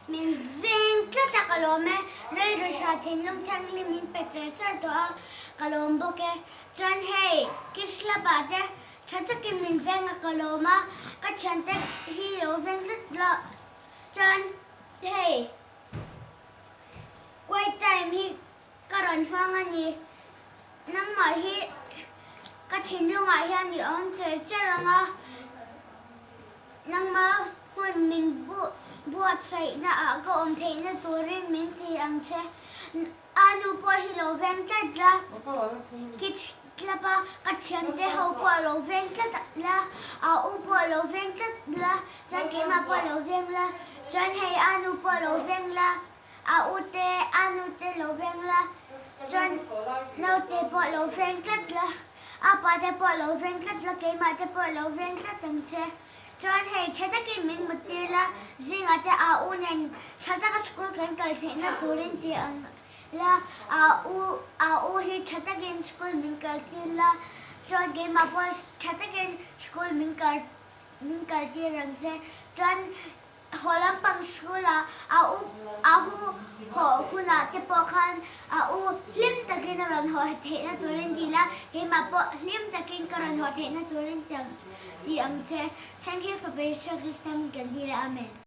Min veng tlat a ka lawm e. Rilru hra thinlung thianghlim min pe char char tawh a, ka lawm bawk e. Chuan hei, Kishlapa te tha takin min veng a ka lawm a, ka thiante hi lo veng tlat la. Chuan hei, quiet time hi ka rawn hmang a ni. Nangmah hi ka thinlungah hian i awm cher cher ang a, nangmah hmun min buatsaihna ah ka awm theihna turin min ti ang che. A nu pawh hi lo veng tlat la, Kids Club a ka thiante ho pawh lo veng tlat la, a u pawh lo veng tlat la, chuan keimah pawh lo veng la, chuan hei a nu pawh lo veng la. A u te, a nu te lo veng la, chuan naute pawh lo veng tlat la, a pa te pawh lo veng tlat la, keimah te pawh lo veng tlat ang che. Chuan hei tha takin min mut tir la, zingah te a u nen tha taka school kan kal theihna turin ti ang la, a u a u hi tha takin school min kal tir la, chuan keimah pawh tha takin school min kal min kal tir ang che. Chuan Haw lampang school ah a u a hu haw hunah te pawh khan a u hlim takin a rawn haw theihna turin dil a, keimah pawh hlim takin ka rawn haw theihna turin ti ang che. Heng hi Fapa Isua Krista min kan dil a, Amen.